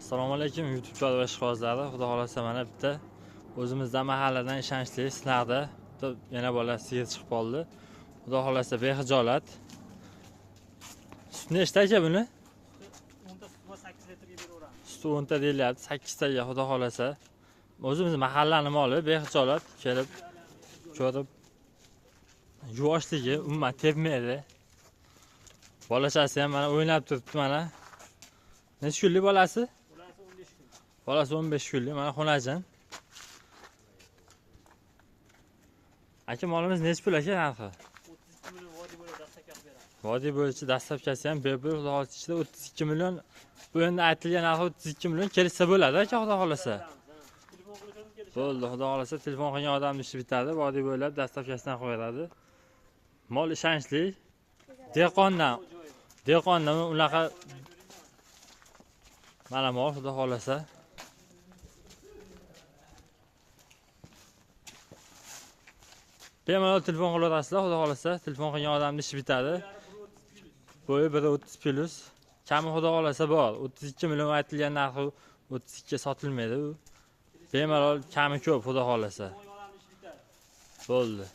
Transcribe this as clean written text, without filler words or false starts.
Assalomu alaykum YouTube chorva ishqibozlari. Xudo xolasa mana bitta o'zimizdan mahalladan ishonchli sinaqda bitta yana bola sigir chiqib qoldi. Xudo xolasa bexijolat. Sut nechta aka buni? 10 ta sut va 8 litrga beraveramiz. Suti 10 ta deyilyapti, 8 taga xudo xolasa. O'zimiz mahallani moli bexijolat kelib ko'rib yuvoshligi umuman tepmaydi. Bolachasi ham mana o'ynab turibdi mana. Necha kunlik bolasi? Bolasi 15 kun. Bolasi 15 kunlik, mana xonajin. Aka molimiz necha pul aka narxi? 32 million vodiy bo'ylab dastlabki beramiz. Vodiy bo'yicha dastlabkasi ham bepul, xudo xohlasa ichida 32 million. Bu endi aytilgan narxi 32 million kelsa bo'ladi aka, xudo xohlasa. Telefon qilsangiz kelishadi. Bo'ldi, xudo xohlasa telefon qilgan odamni ishi bitadi, vodiy bo'ylab dastlabkasidan qo'yadi. Mol ishonchli. Dehqondan unaqa mana mol, xudo xohlasa. Bemalol telefon qilaverasizlar, xudo xohlasa telefon qilgan odamni ishi bitadi. Bo'yi 1.30 plus. Kami xudo xohlasa bor. 32 million aytilgan narxi 32 ga sotilmaydi u. Bemalol kami ko'p, xudo xohlasa. Bo'ldi.